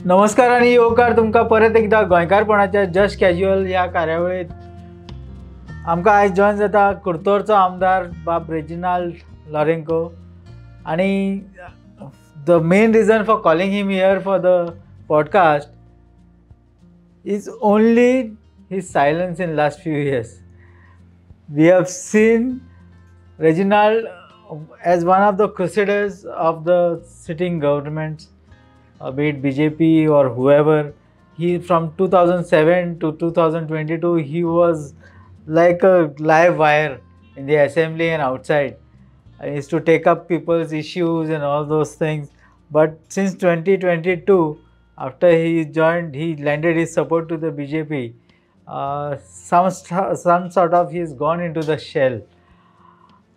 नमस्कार आनी येवकार तुमकां परत एकदा गोंयकारपणाच्या जस्ट कॅज्युअल ह्या कार्यावळीत. आमकां आयज जॉयन जाता कुडतरचो आमदार बाब रेजिनाल्ड लॉरेंको आनी the main reason for calling him here for the podcast is only his silence in last few years. We have seen Reginald as one of the crusaders of the sitting governments, be it BJP or whoever. He, from 2007 to 2022, he was like a live wire in the assembly and outside. He used to take up people's issues and all those things. But since 2022, after he joined, he lended his support to the BJP. Some sort of he's gone into the shell.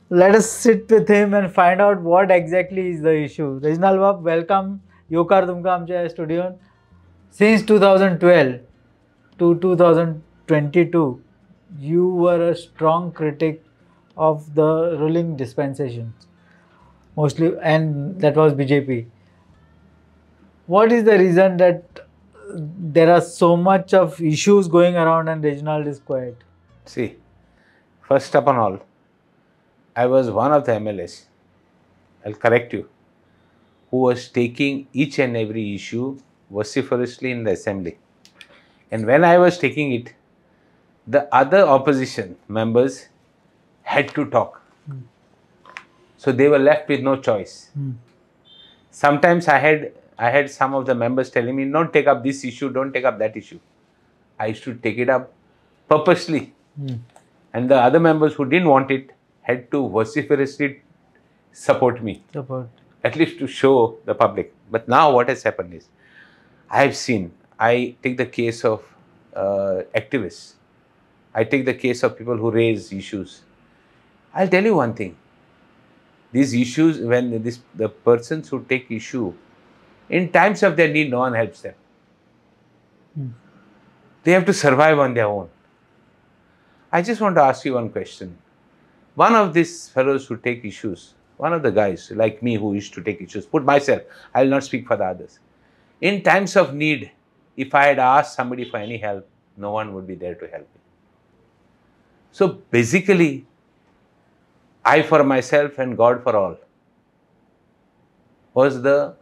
Let us sit with him and find out what exactly is the issue. Reginald Bab, welcome. येवकार तुमकां आमच्या स्टुडियोन. Since 2012 to 2022, you were a strong critic of the ruling dispensation, mostly, and that was BJP. What is the reason that there are so much of issues going around and Reginald is quiet? See, first upon all, I was one of the MLAs, I'll correct you, who was taking each and every issue vociferously in the assembly. And when I was taking it, the other opposition members had to talk. So they were left with no choice. Sometimes I had some of the members telling me, don't take up this issue, don't take up that issue. I used to take it up purposely. And the other members who didn't want it had to vociferously support me. Support. At least to show the public. But now what has happened is, I have seen, I take the case of activists. I take the case of people who raise issues. I'll tell you one thing. These issues, when the persons who take issue, in times of their need, no one helps them. They have to survive on their own. I just want to ask you one question. One of these fellows who take issues, one of the guys like me who used to take issues, put myself, I will not speak for the others. In times of need, if I had asked somebody for any help, no one would be there to help me. So basically, I for myself and God for all was the,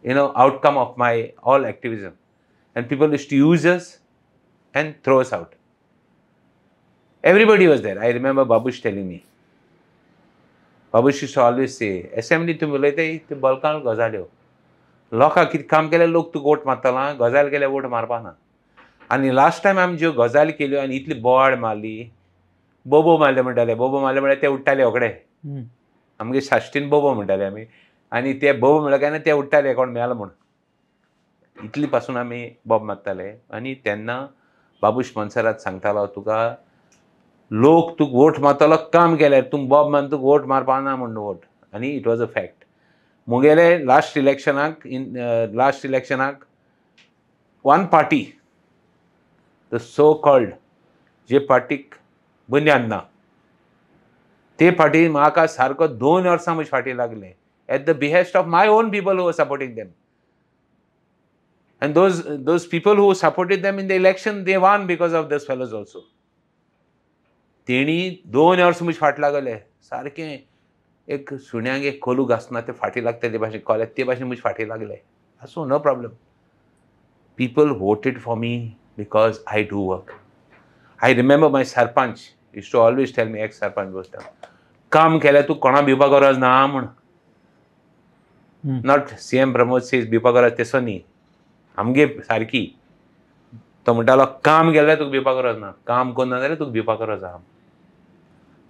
outcome of my all activism. And people used to use us and throw us out. Everybody was there. I remember Babush telling me. Babush used to always say, assembly तुमी उलयताय ते बल्कान गजाल्यो. लोकांक कितें काम केल्यार लोक तुका vote मारतलो, गजाल केल्यार वोट मारपा ना. आनी लास्ट टायम आमी ज्यो गजाली केल्यो आनी इतली बोवाळ मारली, बोबो मारले म्हणटाले, बोबो मारले म्हळ्यार ते उठ्ठाले रोखडे. आमगे साश्टीन बोबो म्हणटाले आमी, आनी ते बोबो म्हणले काय ना ते उठ्ठाले कोण मेलो म्हूण. इतली पासून आमी बोब मारताले. आनी तेन्ना बाबूश मनसरात सांगतालो, तुका लोक तुका वोट मारतलो काम केल्यार, तूं बोब मारून तुका वोट मारपा ना म्हूण वोट. आनी it was a fact. मुगेले लास्ट इलेक्शनाक, लास्ट इलेक्शनाक one party, the so called जे पार्टीक बुन्याद ना, ते पार्टी म्हाका सारको 2 वर्सां म्हजे फाटीं लागले, at the behest of my own people who were supporting them. And those people who supported them in the election, they won because of those fellows also. तेणी 2 वर्सां म्हजे फाट लागले, सारकें एक सुण्यांक एक कोलू घासना ते फाटीं लागता ते भाशेन, कोल्याक ते भाशेन म्हजे फाटीं लागले. आसूं, no problem. People voted for me because I do work. I remember my sarpanch used to always tell me, ex sarpanch बसता, काम केल्यार तूं कोणा भिवपा गरज ना म्हूण. Not CM Pramod says भिवपा गरज तेसो न्ही, आमगे सारकी. तो म्हणटालो काम केल्यार तुका भिवपा गरज ना, काम करना जाल्यार तुका भिवपा गरज आहा.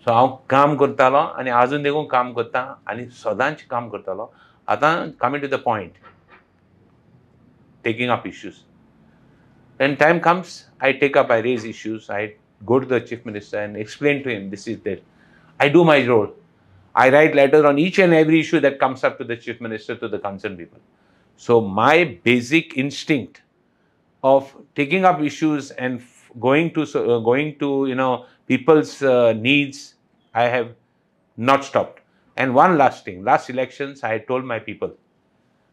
सो हांव काम करतालो आनी आजून देखून काम करता आनी सदांच काम करतालो. आतां coming to the point, taking up issues. When time comes, I take up, I raise issues, I go to the Chief Minister and explain to him, this is that. I do my role. I write letters on each and every issue that comes up to the Chief Minister, to the concerned people. So my basic instinct of taking up issues and going to people's needs, I have not stopped. And one last thing, last elections, I had told my people,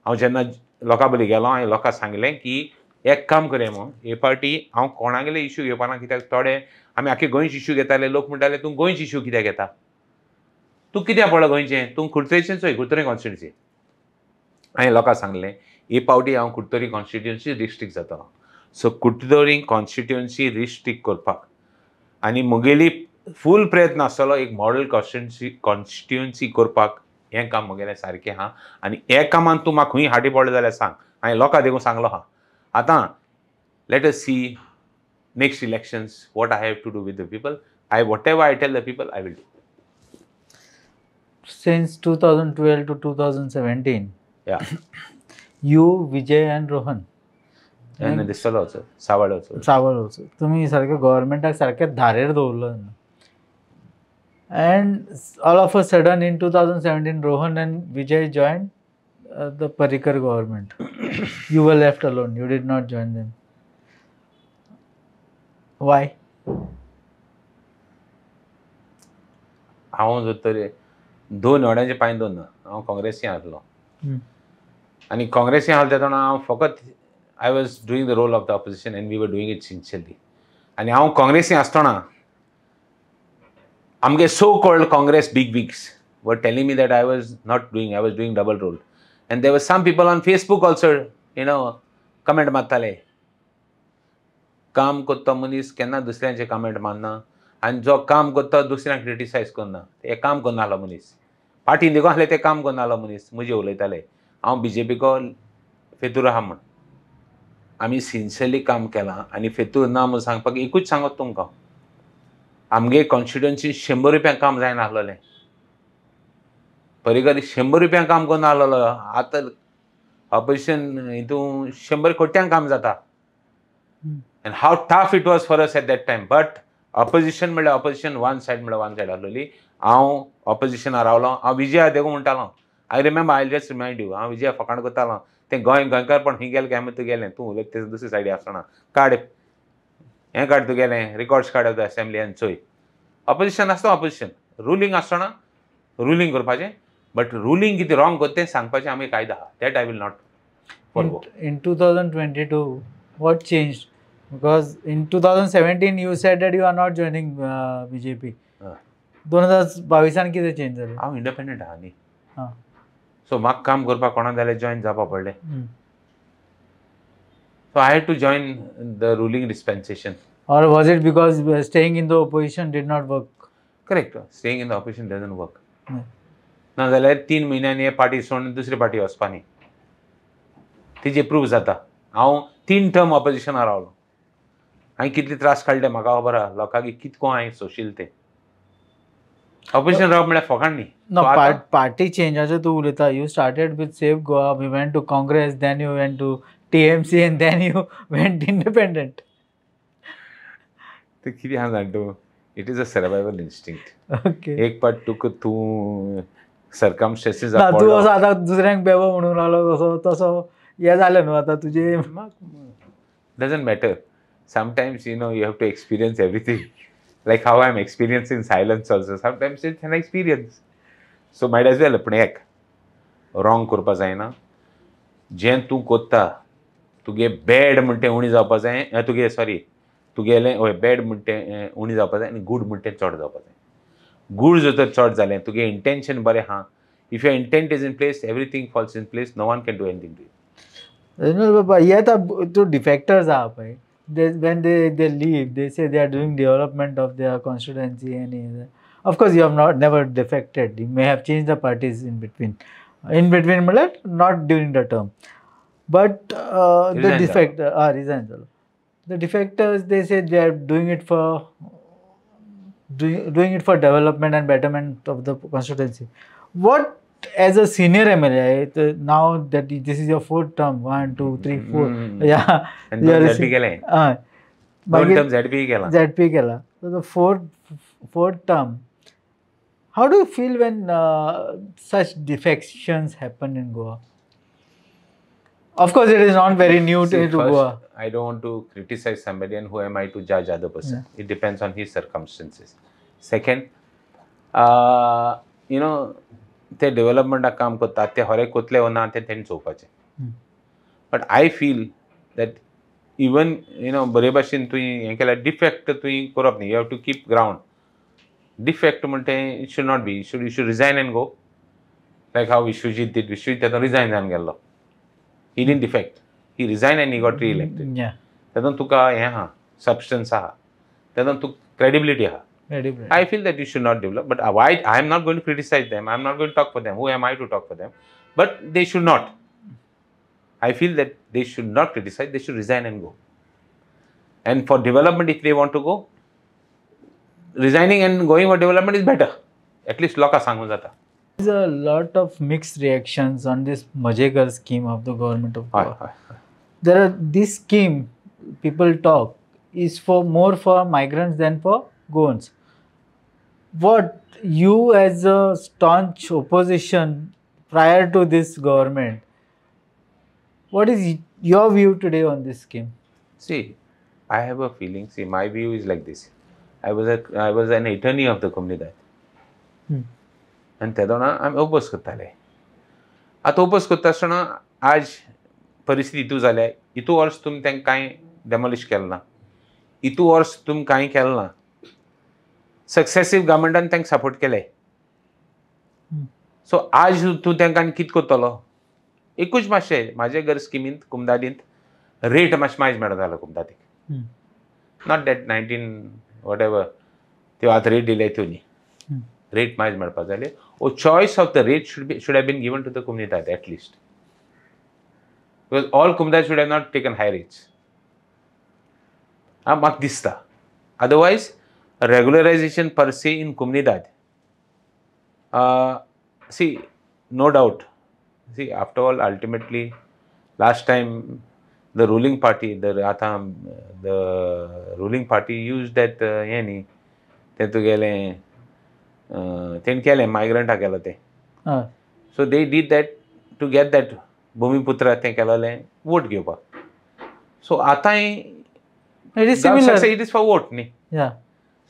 हांव जेन्ना लोकां बरी गेलो, हांवें लोकांक सांगलें की एक काम करया म्हूण, हे पार्टी हांव कोणागेले इश्यू घेवपा ना, कित्याक थोडे आमी आख्खे गोंयचे इश्यू घेताले, लोक म्हणटाले तूं गोंयचे इश्यू कित्याक घेता, तूं कित्याक पडलो गोंयचें, तूं कुडतरीचें चोय, कुडतरी कॉन्स्टिट्युन्सी. हांवें लोकांक सांगलें हे पावटी हांव कुडतरी कॉन्स्टिट्युन्सी डिस्ट्रिक्ट जातलो. सो कुडतरी कॉन्स्टिट्युन्सी रिस्ट्रिक्ट करपाक आनी म्हगेली फूल प्रयत्न आसतलो एक मॉडल कॉन्स्टिट्युन्सी करपाक. हें काम म्हगेलें सारकें आहा आनी हे कामान तूं म्हाका खंय हाटी पडलो जाल्यार सांग. हांवें लोकांक देखून सांगलो आहा. आतां let us see next elections what I have to do with the people. I whatever I tell the people I will do. Since 2012 to 2017, yeah, you, Vijay and Rohan and दिसतलो also, Sawal also, Sawal also, तुमी सारकें गव्हर्मेंटाक सारकें धारेर दवरलो. And all of a sudden in 2017 Rohan and Vijay joined the Parrikar government. You were left alone, you did not join them. Why? हांव जर तर दोन वड्यांचे पांय दोन ना, हांव काँग्रेसी आसलो आनी काँग्रेसी आसलो तेन्ना हांव फकत I was doing the role of the opposition and we were doing it sincerely. आनी हांव काँग्रेसी आसतना आमगे so called Congress big wigs were telling me that I was not doing, I was doing double role. And there were some people on Facebook also, you know, comment मारताले. काम करता मनीस केन्ना दुसऱ्यांचे कमेंट मारना आनी जो काम करता दुसऱ्यांक क्रिटिसायज करना. ते काम करना आसलो मनीस, पाटीन देखून आसले ते काम करना आसलो मनीस. म्हजे उलयताले हांव बीजेपीको फेतूर आहा म्हूण. आमी सिन्सियरली काम केलां आनी फेतूर ना म्हूण सांगपाक एकूच सांगत तुमकां, आमगे कॉन्स्टिट्युन्सी 100 रुपयांक काम जायना आसलेलें. पर्रीकर 100 रुपयांक काम करना आसलेलो. आतां ऑपोजिशन हितून 100 कोट्यांक काम जाता. And how tough it was for us at that time. But opposition म्हणल्यार ऑपोजिशन वन सायड म्हणल्यार वन सायड आसलेली. हांव ऑपोजिशनार रावलो, हांव विजया देखून म्हणटालो, I remember, I just remind you, हांव विजया फकाण करतालो, तें गोंय गोंयकारपण खंय गेलें काय मागीर तूं गेलें, तूं उलयता तें दुसरी सायडी आसतना काड हें काड तुगेलें रिकॉर्ड्स काड ऑफ the assembly आनी चोय. ऑपोजिशन आसता ऑपोजिशन, रुलींग आसतना रुलींग करपाचें, बट रुलींग कितें रॉंग करता तें सांगपाचें आमी कायदो आहा. That I will not forgo. In 2022 what changed? Because in 2017 you said that you are not joining BJP. 2022 कितें चेंज जालें? हांव इंडिपेंडंट आहा न्ही, सो म्हाका काम करपाक कोणा जाल्यार जॉयन जावपा पडलें. So I had to join the ruling dispensation. Or was it because staying in the opposition did not work? Correct, staying in the opposition doesn't work. ना जाल्यार 3 म्हयन्यांनी हे पार्टी सोडून दुसरी पार्टी वचपा न्ही, तिजे प्रूफ जाता. हांव 3 टर्म ऑपोजिशनार रावलो, हांवें कितले त्रास काडले म्हाका खबर आहा, लोकांक कितको हांवें सोंशिल्लें तें. ऑपोजिशन रावप म्हळ्यार फकाण न्ही. No, party चेंजाचें तूं उलयता. You started with Save Goa, you went to Congress, then you went to TMC and then you went independent. ते कितें आहा जाणा तूं, it is a survival instinct. Okay, एक पाट तुका तूं सर्कमस्टेंसीस तूं असो आतां दुसऱ्यांक बेबो म्हणून रावलो तसो तसो हें जालें न्हू आतां तुजें. Doesn't matter. Sometimes you know you have to experience everything, like how I am experiencing silence also. Sometimes it's an experience, so might as well. पूण एक रॉंग करपा जायना, जें तूं कोत्ता तुगे बॅड म्हणटे उणी जावपा जाय, तुगे सॉरी तुगेलें हय बॅड म्हणटे उणी जावपा जाय आनी गूड म्हणटे चड जावपा जाय. गूड जर तर चड जालें, तुगे इंटेन्शन बरें आहा, if your intent is in place, everything falls in place, no one can do anything to you. बाबा हे आतां तूं डिफेक्टर्स आहा पळय, when they leave, they say they are doing development of their constituency, and of course you have not never defected. You may have changed the parties in between. In between, not during the term, but the defector resign. The defectors, they say they are doing it for doing it for development and betterment of the constituency. What, as a senior MLA, now that this is your 4th term, 1, 2, 3, 4, yeah, and ZP केलें, 2 term ZP केला, ZP केला. So the fourth term, how do you feel when such defections happen in Goa? Of course, it is not very new to Goa. I don't want to criticize somebody, and who am I to judge other person? Yeah. It depends on his circumstances. Second, you know, ते डेव्हलपमेंटाक काम करतात ते हर एक कोतले ना तें तेणी चोवपाचें. But I feel that even you know बरे भाशेन तुवें हें केल्यार डिफेक्ट तुवें करप न्ही. You have to keep ground. Defect म्हणटा it should not be. You should resign and go. Like how Vishwajit did. Vishwajit तेतून रिजायन जावन गेल्लो. He didn't defect. He resigned and he got re-elected. तेतून तुका हें आहा, सबस्टन्स आहा, तेतून तुका क्रेडिबिलिटी आहा. I feel that you should not develop, but why? I am not going to criticize them. I am not going to talk for them. Who am I to talk for them? But they should not. I feel that they should not criticize. They should resign and go. And for development, if they want to go, resigning and going for development is better. At least लोकां सांगूं जाता. There is a lot of mixed reactions on this Maje Ghar scheme of the government of Goa. There are this scheme people talk is for more for migrants than for Goans. What you as a staunch opposition prior to this government, what is your view today on this scheme? See, I have a feeling. See, my view is like this. I was an attorney of the Comunidade. आनी तेदोना आमी oppose करताले. आतां oppose करता आसतना आज परिस्थिती हितू जाल्या. हितू वर्स तुमी तांकां कांय डेमोलिश केलें ना, हितू वर्स तुमी कांय केलें ना. सक्सेसीव गव्हर्मेंटान तांकां सपोर्ट केले. सो आज तूं तांकां आनी कितें करतलो? एकूच मातशें म्हाजे घर स्किमींत कुमदादींत रेट मातशें मायज मेळना जालो कुमदादीक. Not that 19 whatever त्यो आतां रेट दिले त्यो न्ही, रेट मायज मेळपा जाले. O choice of the rate should have been given to the Comunidade at least, because all Comunidade should have not taken high rates. आं, म्हाका दिसता. Otherwise regularization per se in Comunidade, see, no doubt. See, after all, ultimately last time the ruling party, the आतां the ruling party use that हें न्ही तें तुगेलें तेणें केलें मायग्रंटा केलो तें. So they did that to get that Bhumiputra तें केलेलें वोट घेवपाक. सो आतांय it is similar. It is for vote न्ही.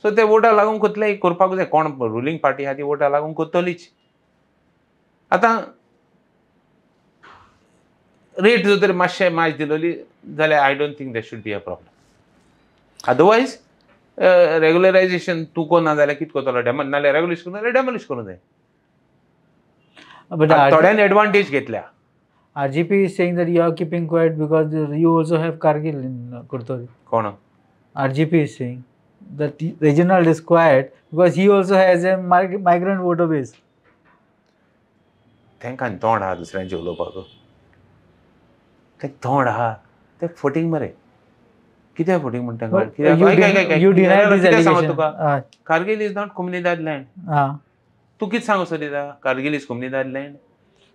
सो ते वोटा लागून कोतले करपाक जाय. कोण रुलींग पार्टी आहा ती वोटा लागून कोत्तलीच. आतां रेट जर तर मातशें मायज दिलोली जाल्यार I don't think that should be a problem. Otherwise regularization तूं कोन्ना जाल्यार कितें करतलो? नाल्यार रेगुलेशन करूं जाल्यार डेमोलिश करूं जाय. थोड्यान एडवांटेज घेतल्या. RGP is saying that you are keeping quiet because you also have Kargil in Curtorim. कोण? RGP is saying that Reginald is quiet because he also has a migrant voter base. तांकां तोंड आहा दुसऱ्यांचें उलोवपाक. तें तोंड आहा तें फटींग मरे. कित्याक फटींग म्हणटा? कित्याक सांगू तुका? Kargil is not Comunidade land. तूं कितें सांगू सोदिता? Kargil is Comunidade land.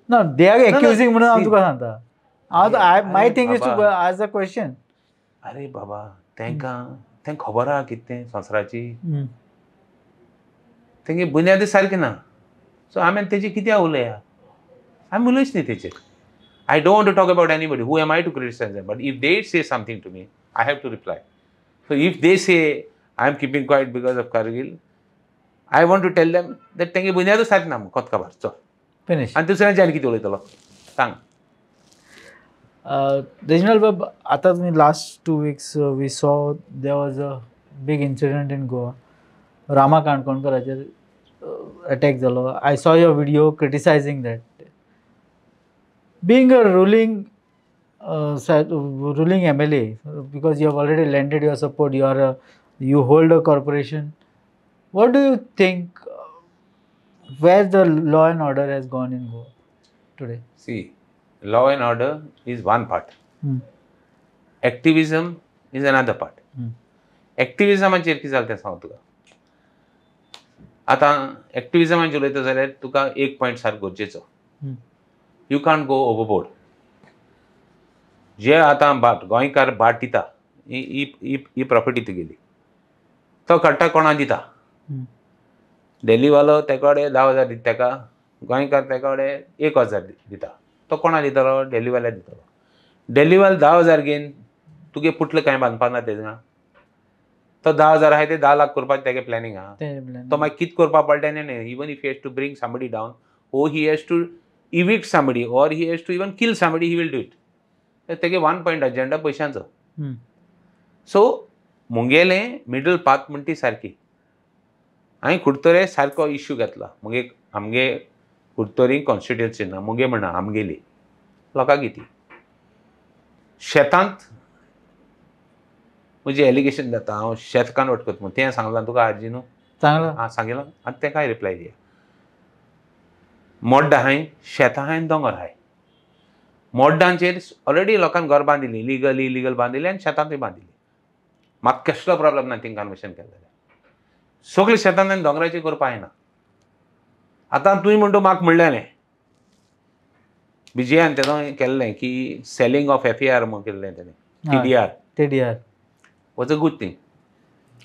No, they are accusing म्हणून हांव तुका सांगता. My thing is to ask a question. अरे बाबा, तांकां तांकां खबर आहा कितें तें संवसाराची. तेंगे बुन्यादी सारकी ना. सो आमी तेजी कित्याक उलया? आमी उलयच न्ही तेचेर. I don't want to talk about anybody. Who am I to criticize them? But if they say something to me, I have to reply. So if they say I am keeping quiet because of Kargil, I want to tell them that तेंगे बुन्यादूच सारकी ना. कोत खबर चल finish. आनी दुसऱ्यांचे आनी कितें उलयतलो सांग. Reginald बाब, आतां तुमी last 2 weeks we saw there was a big incident in Goa. Rama काणकोणकराचेर attack जालो. I saw your video criticizing that. Being a ruling MLA, because you have already lended your support, you hold a corporation. What do you think, where the law and order has gone in Goa today? See, law and order is one part. Activism is another part. Activism-आचेर कितें जालें तें सांगू तुका. आतां एक्टिविजमाचेर उलयता जाल्यार तुका एक पॉयंट सारको गरजेचो. You can't go overboard. जे आतां बाट गोंयकार बाट दिता, ही प्रॉपर्टी तुगेली, तो काडटा कोणा दिता? दिल्लीवालो तेका कडेन 10,000 दिता तेका, गोंयकार तेका कडेन 1,000 दिता. तो कोणा दितलो? दिल्लीवाल्याक दितलो. दिल्लीवालो 10,000 घेवन तुगे पुटले कांय बांदपाक ना तेजें. तो 10,000 आहाय ते 10 लाख करपाचें तेगे प्लॅनिंग आहा. तो मागीर कितें करपाक पडटा तेणें. Even if he has to bring somebody down, or he has to evict somebody, or he has to even kill somebody, he will do it. तेगे वन पॉयंट अजेंडा पयशांचो. सो मुगेलें मिडल पाथ म्हणटा ती सारकी. हांवें कुडतरे सारको issue घेतला. मुगे आमगे कुडतरी कॉन्स्टिट्युएन्सी ना, मुगे म्हणा आमगेली लोकांक ती शेतांत म्हजें एलिगेशन जाता, हांव शेत कन्वर्ट करता म्हूण. तें सांगलां तुका आजी न्हू? सांगलां. आं सांगिलां. आतां तें काय रिप्लाय दिया. मोड्डां आहाय, शेतां आहाय आनी दोंगर आहाय. मोड्डांचेर ऑलरेडी लोकांक घर बांदिल्ली, लिगल इलिगल बांदिल्ली आनी शेतांतूय बांदिल्ली. म्हाका कसलो प्रॉब्लम ना तिंगा कन्वर्शन केलें जाल्यार. सगळीं शेतान आनी दोंगराचेर करपा जायना. आतां तुवें म्हणटा म्हाका म्हणलेलें विजयान तेदो केल्लें की selling off F A R म्हूण केल्लें तेणें, TDR. TDR was a good thing.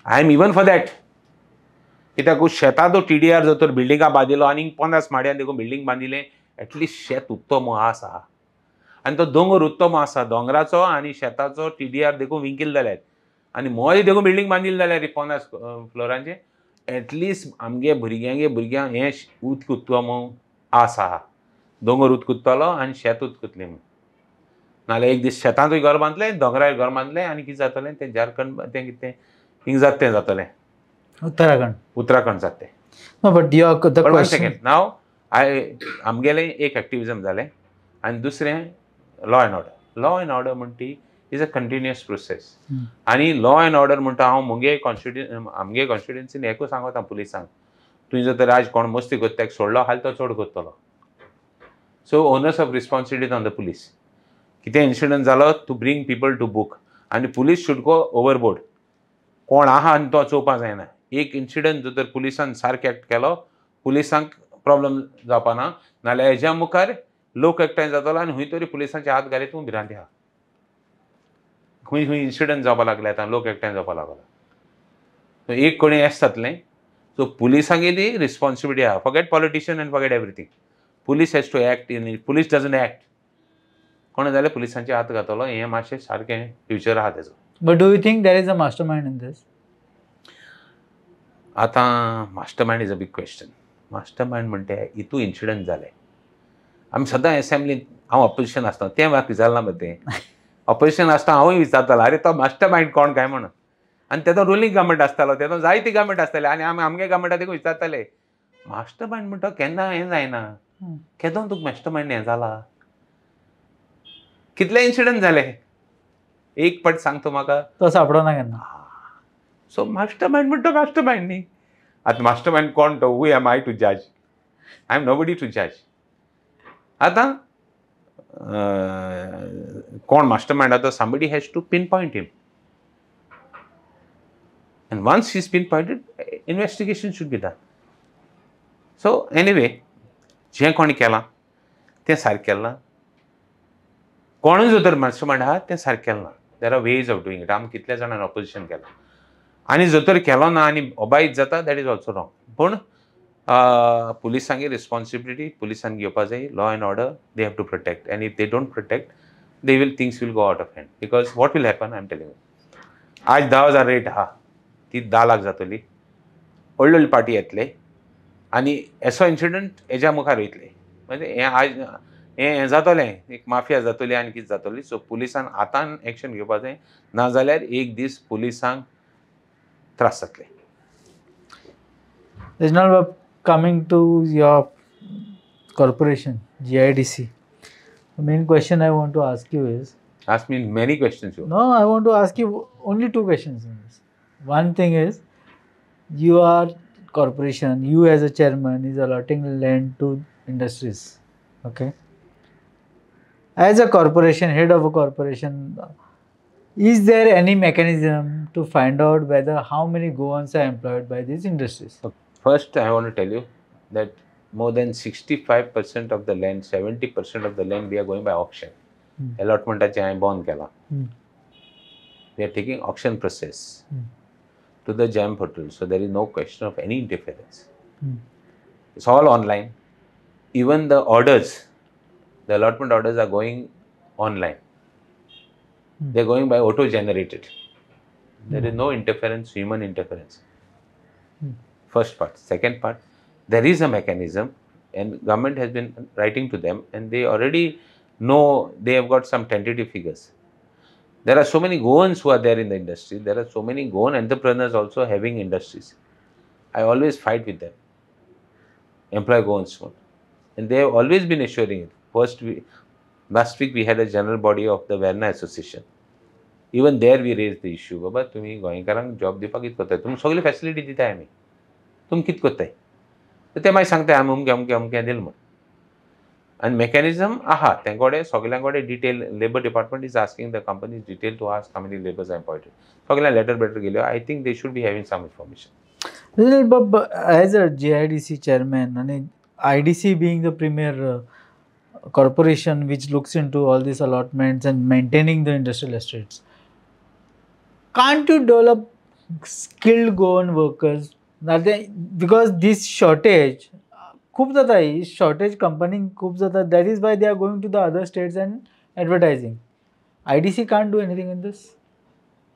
I am even for that. कित्याक शेतां तो टीडीआर जर तर बिल्डिंगा बांदिलो आनी 50 माड्यान देखून बिल्डींग बांदिलें, एटलिस्ट शेत उत्तो म्हूण आसा आनी तो दोंगर उत्तो म्हूण आसा. दोंगराचो आनी शेताचो टीडीआर देखून विंकील जाल्यार आनी मोय देखून बिल्डींग बांदिल्ली जाल्यार 50 फ्लोरांचे, एटलिस्ट आमगे भुरग्यांगे भुरग्यांक हें उदक उत्तो म्हूण आसा. दोंगर उदक उत्तलो आनी शेत उदक उत्तलें म्हूण. नाजाल्यार एक दीस शेतांतूय घर बांदलें, दोंगरार घर बांदलें आनी कितें जातलें तें झारखंड तें कितें हिंग जाता तें जातलें. उत्तराखंड. उत्तराखंड जाता तें. No, but your the But one question. second. Now, I आमगेलें एक एक्टिविजम जालें आनी दुसरें law and order. Law and order म्हणटा ती is a continuous process. आनी लॉ एंड ऑर्डर म्हणटा हांव मुगे कॉन्स्टिट्यु आमगे कॉन्स्टिट्युएन्सीन एकूच सांगता पुलिसांक, तुवें जर तर आज कोण मस्ती करता ताका सोडलो जाल्यार तो चड करतलो. So onus of responsibility on the police. कितें इन्सिडंट जालो to bring people to book आनी पुलीस should go overboard. कोण आहा आनी तो चोवपाक जायना. एक इन्सिडंट जर तर पुलिसान सारकें एक्ट केलो पुलिसांक प्रॉब्लम जावपा ना, नाजाल्यार हेज्या मुखार लोक एकठांय जातलो आनी खंय तरी पुलिसांचे हात घालीत तूं भिरांत आहा. खंय खंय इन्सिडंट जावपा लागले आतां, लोक एकठांय जावपा लागला. एक कोणी येस जातलें. सो पुलिसांगेली रिस्पॉन्सिबिलिटी आहा. Forget politician and forget everything. Police has to act in. Police doesn't act कोण जाल्यार पुलिसांचे हात घातलो, हें मातशें सारकें फ्युचर आहा तेजो. But do you think there is a mastermind in this? आतां mastermind is a big question. Mastermind म्हणटे हितू इन्सिडंट जाले. आमी सदां एसेंब्लीन हांव ऑपोजिशन आसता तें म्हाका विचारलां मरे तें. ऑपोजिशन आसता हांवूय विचारतालो, आरे तो मास्टर मायंड कोण काय म्हणून. आनी तेदो रुलींग गव्हर्मेंट आसतालो, तेदो जायती गव्हर्मेंट आसताले आनी आमी आमगे गव्हर्मेंटा देखून विचारताले मास्टर मायंड म्हणटा केन्ना हें जायना, केदो तुका मास्टर मायंड हें जाला, कितले इन्सिडंट जाले एक पट सांग तूं म्हाका. तो सापडना केन्ना. सो मास्टर मायंड म्हणटा मास्टर मायंड न्ही. आतां मास्टर मायंड कोण तो, who am I to judge? I am nobody to judge. आतां कोण मास्टर मायंड आतां somebody has to pinpoint him and once he is pinpointed investigation should be done. So anyway जें कोणें केलां तें सारकें केलां, कोणूय जर तर मास्टर मायंड आहा तें सारकें केलें ना. There are ways of doing it. आमी कितल्या जाणांनी ऑपोजिशन केलां आनी जर तर केलो ना आनी ओबायत जाता that is also wrong. पूण पुलिसांगे रिस्पॉन्सिबिलिटी पुलिसान घेवपा जाय. Law and order they have to protect and if they don't protect they will things will go out of hand. Because what will happen I am telling you. आज 10,000 rate आहा ती 10 लाख जातली, व्हडली व्हडली party येतले आनी असो इन्सिडंट हेज्या मुखार वयतले. म्हणजे हें आज हें जातलें, एक माफिया जातली आनी कितें जातली. सो पुलिसान आतां एक्शन घेवपा जाय, नाजाल्यार एक दीस पुलिसांक त्रास जातले. Reginald Bab, coming to your corporation, GIDC, the main question I want to ask you is... Ask me many questions. You. No, I want to ask you only 2 questions in this. One thing is, your corporation, you as a chairman, is allotting land to industries. Okay. As a corporation, head of a corporation, is there any mechanism to find out whether how many Goans are employed by these industries? Okay. First, I want to tell you that more than 65% of the land, 70% of the land we are going by auction. Allotment ache हांवें बंद केला. We are taking auction process to the GeM portal, so there is no question of any interference. It's all online. Even the orders, the allotment orders are going online. They are going by auto-generated. There is no interference, human interference. First part. Second part, there is a mechanism and government has been writing to them and they already No, they have got some tentative figures. There are so many Goans who are there in the industry. There are so many Goan entrepreneurs also having industries. I always fight with them. Employ Goans soon. And they have always been assuring it. Last week we had a general body of the Verna Association. Even there we raised the issue. Baba, तुम्ही गोंयकारांक job दिवपाक कितें करताय? तुमी सगळी facility दिताय आमी, तुमी कितें करताय? तर ते मागीर सांगताय आमी अमकें अमकें अमकें दिलें म्हूण. आनी मेकॅनिजम आहा तें कडेन, सगळ्यां कडेन detail. Labour department is asking the companies detail to ask how many labours are employed. सगळ्यांक लेटर बेटर गेल्यो. I think they should be having some information. As a GIDC chairman and IDC being the premier corporation which looks into all these allotments and maintaining the industrial estates, can't you develop skilled Goan workers? Because this shortage, खूब जाता, ही shortage company खूब जाता. That is why they are going to the other states and advertising. IDC can't do anything in this.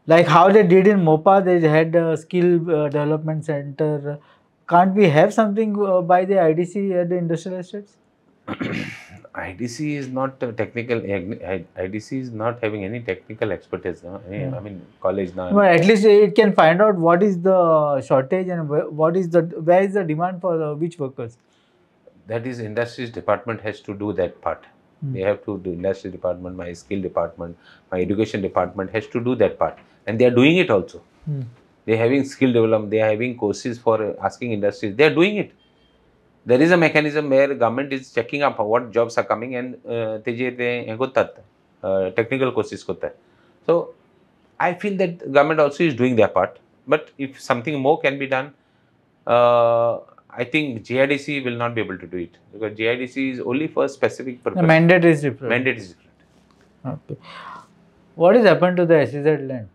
Like how they did in Mopa, they had a skill development center. Can't we have something by the IDC at the industrial estates? IDC is not technical. IDC is not having any technical expertise. No? Any, yeah. I mean, college now. But at least it can find out what is the shortage and what is the, where is the demand for which workers. That is, industries department has to do that part. They have to do, industry department, my skill department, my education department has to do that part, and they are doing it also. They are having skill development, they are having courses for asking industries, they are doing it. There is a mechanism where government is checking up what jobs are coming and they technical courses. So I feel that government also is doing their part, but if something more can be done, I think GIDC will not be able to do it, because GIDC is only for specific purpose. The mandate is different. Mandate is different. Okay. What has happened to the SEZ land?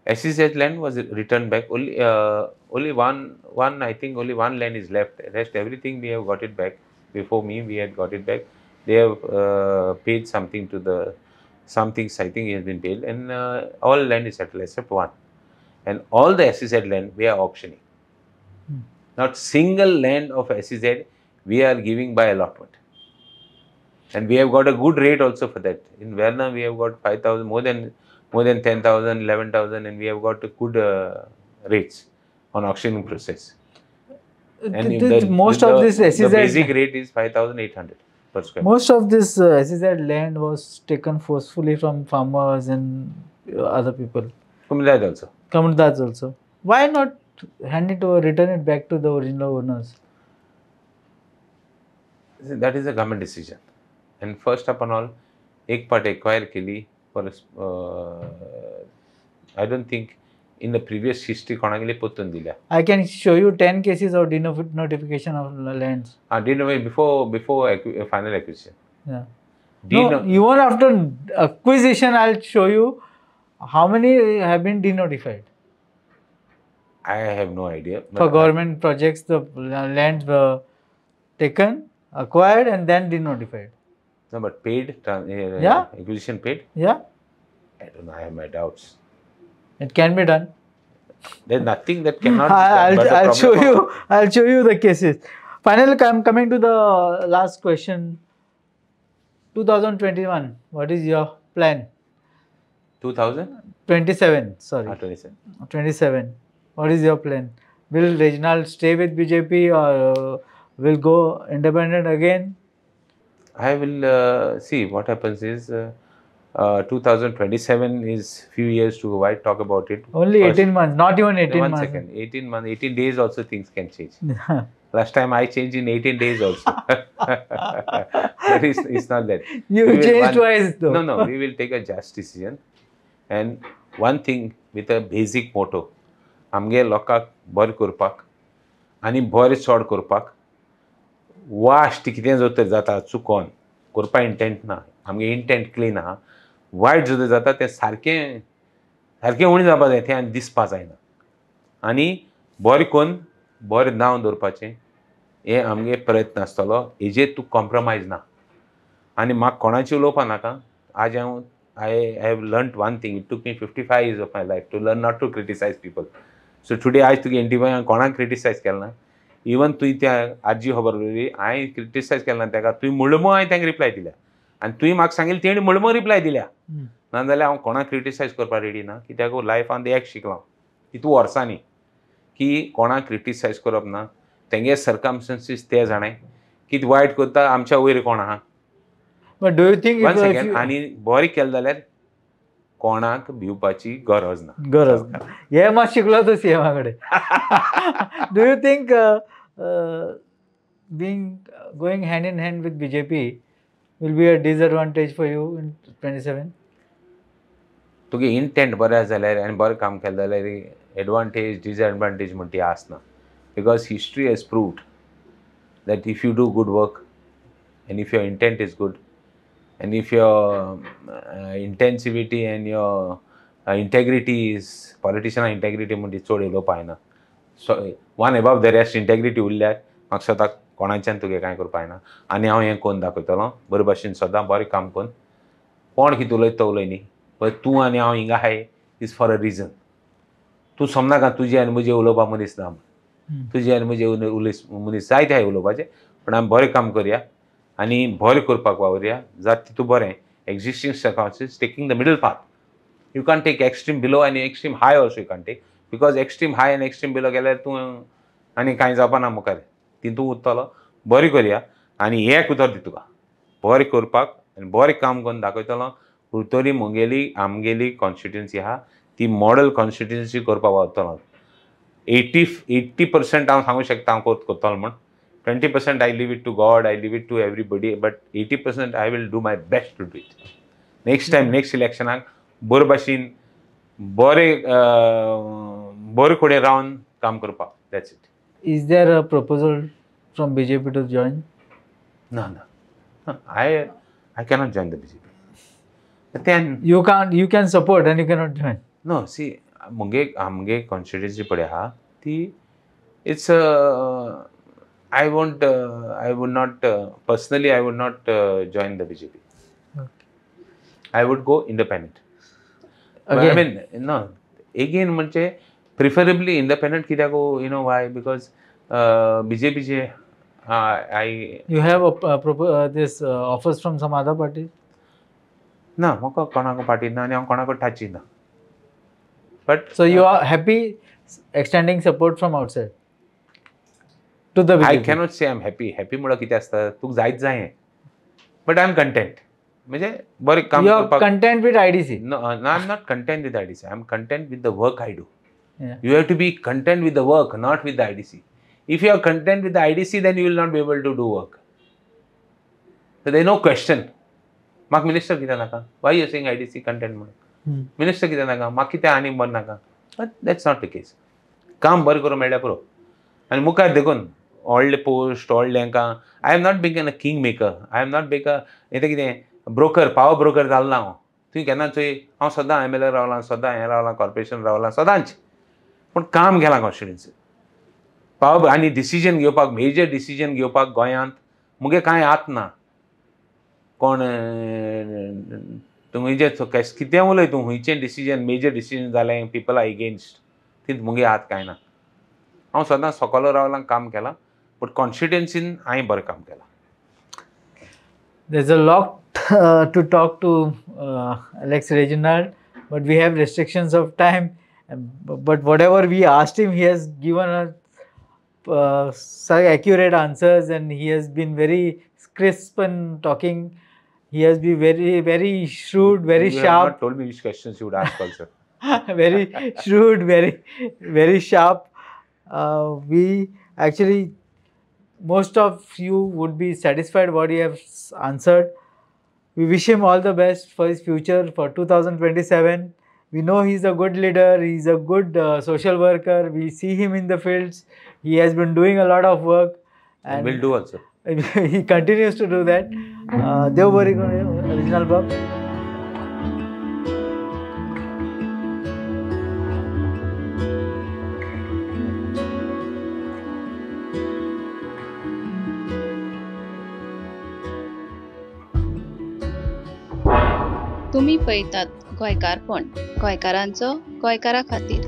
SEZ land was returned back. Only one, I think only one land is left. Rest everything we have got it back. Before me, we had got it back. They have paid something to the, some things I think has been paid, and all land is settled except one. And all the SEZ land we are auctioning. Not single land of SEZ we are giving by allotment. And we have got a good rate also for that. In Verna we have got 5,000, more than 10,000, 11,000, and we have got good rates on auctioning process. And most of this SEZ, the basic rate is 5,800 per square. Most of this SEZ land was taken forcefully from farmers and other people. Comunidade also. Comunidades also. Why not hand it over, return it back to the original owners? That is a government decision. And first upon all, ek part acquire keli for, I don't think in the previous history konagile pottun dila. I can show you 10 cases of denotification of lands. Before final acquisition. Yeah. No, even after acquisition, I'll show you how many have been denotified. I have no idea. For government projects, the lands were taken, acquired, and then denotified. No, but paid, yeah. Acquisition paid? Yeah. I don't know, I have my doubts. It can be done. There's nothing that cannot be done. I'll show you. I'll show you the cases. Finally, I'm coming to the last question. 2021, what is your plan? 2027, sorry. 27. 27. What is your plan? Will Reginald stay with BJP or will go independent again? I will see what happens is 2027 is few years to go. Why talk about it? Only 18 months, not even 18 months. One second, 18 months, 18 days also things can change. Last time I changed in 18 days also. But it's not that. You changed twice though. No, no, we will take a just decision. And one thing with a basic motto, आमगे लोकांक बरें करपाक आनी बरें चड करपाक वाश्ट कितें जर तर जाता चुकोन करपा इंटेंट ना, आमगे इंटेंट क्लीन आहा. वायट जर जाता तें सारकें सारकें उणें जावपा जाय, तें आनी दिसपा जायना. आनी बरें करून बरें नांव दवरपाचें हें आमगे प्रयत्न आसतलो. हेजेर तूं कॉम्प्रोमायज ना. आनी म्हाका कोणाचें उलोवपा नाका. आज हांव I have learnt one thing. It took me 55 years of my life to learn not to criticise people. So today आयज तुगे एनटीवाय हांवें कोणाक क्रिटिसायज केलें ना. इवन तुवें त्या आजी खबर उलयली, हांवें क्रिटिसायज केलें ना ताका. तुवें म्हणलें म्हूण हांवें तांकां रिप्लाय दिल्या. आनी तुवें म्हाका सांगिल्लें तेणी म्हणून रिप्लाय दिल्या. ना जाल्यार हांव कोणाक क्रिटिसायज करपाक रेडी ना, कित्याक लायफान एक शिकलां तितू वर्सांनी की कोणाक क्रिटिसायज करप ना. तेंगे सर्कमस्टन्सीस ते जाणाय, कितें वायट करता आमच्या वयर कोण आहा. But do you think one second, आनी बरें केलें जाल्यार कोणाक भिवपाची गरज ना. गरज ना हे मात शिकलो तूं सीएमा कडेन. Do you think being going hand in hand with BJP will be a disadvantage for you in 27? तुगे इंटेंट बरें आसा जाल्यार आनी बरें काम केलें जाल्यार एडवांटेज डिसएडवांटेज म्हणटी आसना, because history has proved that if you do good work and if your intent is good and if your intensivity and your integrity is, politician integrity म्हणटी चड उलोवपा जायना, so one above the rest integrity उरल्यार म्हाका स्वताक कोणाच्यान तुगे कांय करपा जायना. आनी हांव हें करून दाखयतलो बरे भाशेन, सदां बरें काम करून. कोण कितें उलयता तो उलय न्ही, बट तूं आनी हांव हिंगा आहाय is for a reason. तूं समनाका तुजें आनी म्हजें उलोवपा मनीस ना, तुजें आनी म्हजें उलय मनीस जायते आहाय उलोवपाचें, पूण आमी बरें काम करया आनी बरें करपाक वावुरया, जाता तितू बरें. Existing circumstances taking the middle path, you can take extreme below आनी extreme high also you can take, because extreme high आनी एक्स्ट्रीम बिलो गेल्यार तूं आनी कांय जावपा ना मुखार, तितू उरतलो. बरें करया आनी एक उतर दी तुका, बरें करपाक आनी बरें काम करून दाखयतलो. कुरतरी म्हगेली आमगेली कॉन्स्टिट्युन्सी आहा ती मॉडल कॉन्स्टिट्युन्सी करपाक वावुरतलो. 80% हांव सांगूंक शकता हांव करतलो म्हूण, 20% I leave it to God, I leave it to everybody, but 80% I will do my best to do it. Next time, next इलेक्शनाक बरे भाशेन बरे बरे कडेन रावन काम करपाक. That's it. Is there a proposal from BJP to join? ना ना, I cannot join the BJP. Then you can't, you can support and you cannot join. No, see, मुगे आमगे कॉन्स्टिट्युन्सी पळय आहा ती, it's I won't, I would not, personally I would not join the BJP. Okay. I would go independent. Again? I mean, no, again म्हणजे preferably independent कित्याक, you know why? Because BJP चे I... You have a, this offers from some other party? ना, म्हाका कोणाक party ना आनी हांव कोणाक टाची ना. But so you are happy extending support from outside? To the BJP. I cannot say I'm happy. Happy म्हळ्यार कितें आसता, तुका जायत जाय, but I am content. म्हणजे बरें काम करपाक. Content with IDC? No, I am not content with IDC. I am content with the work I do. You have to be content with the work, not with the IDC. If you are content with the IDC, then you will not be able to do work. So there is no question. म्हाका minister कित्याक नाका? Why you saying IDC content म्हणून? Minister कित्याक नाका? म्हाका कित्याक आनी बरें नाका? But that's not the case. काम बरें करूंक मेळ्ळ्यार पुरो. आनी मुखार देखून व्हडले पोस्ट व्हडले हांकां, I am not being a king maker, I am not being a हें कितें ब्रोकर, पावर ब्रोकर जालो ना हांव. तुवें केन्ना चोय हांव सदां MLA रावलां, सदां हें रावलां, कॉर्पोरेशन रावलां, सदांच, पूण काम केलां कॉन्स्टिट्युन्सी पावर आनी डिसिजन घेवपाक, मेजर डिसिजन घेवपाक गोंयांत मुगे कांय हात ना. कोण तूं खंयचें कितें उलय तूं, खंयचें डिसिजन मेजर डिसिजन जालें पिपल are against, तितूंत मुगे हात कांय ना. हांव सदां सकलो रावलां, काम केलां, बट कॉन्स्टिट्युन्सीन हांवें बरें काम केलां. There's a lot to talk to Alex Reginald, but we have restrictions of time. But whatever we asked him, he has given us accurate answers, and he has been very crisp in talking. He has been very, very shrewd, very you sharp. You have not told me which questions you would ask also. Very shrewd, very, very sharp. We actually, most of you would be satisfied what he has answered. We wish him all the best for his future for 2027. We know he's a good leader, he's a good social worker. We see him in the fields. He has been doing a lot of work. And will do also. He continues to do that. Dev bari koru, Reginald Bab. तुम्ही पळयतात गोंयकारपण, गोंयकारांचो गोंयकारा खातीर.